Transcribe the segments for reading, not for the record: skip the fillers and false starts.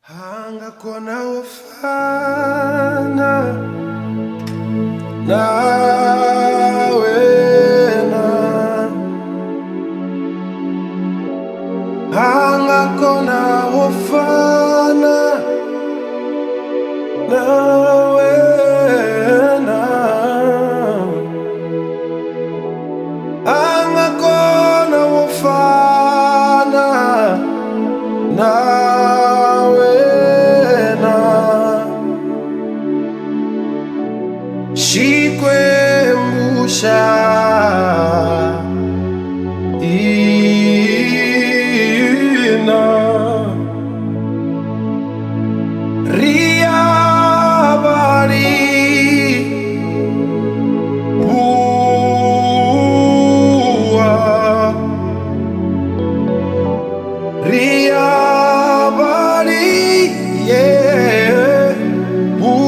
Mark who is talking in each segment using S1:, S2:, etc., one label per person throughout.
S1: Hanga kona u fana na wena, hanga kona u fana na wena, hanga kona u fana na wena. Xikwembu xa hina, Riabari bua, Riabari yeah, bua,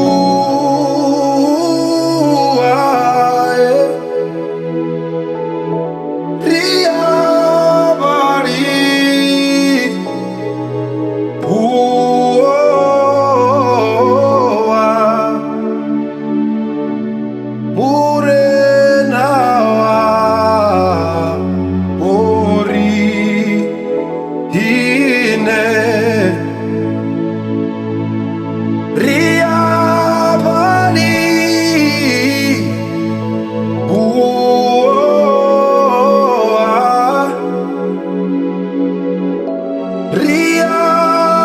S1: yeah. Riabari bua, Murena wa ori hine, Riabari bua,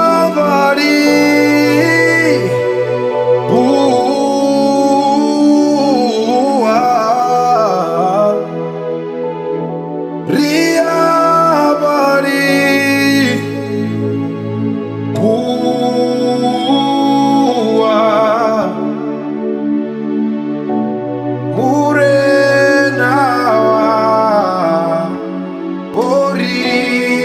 S1: Riabari bua, Riabari bua, Murena wa orina.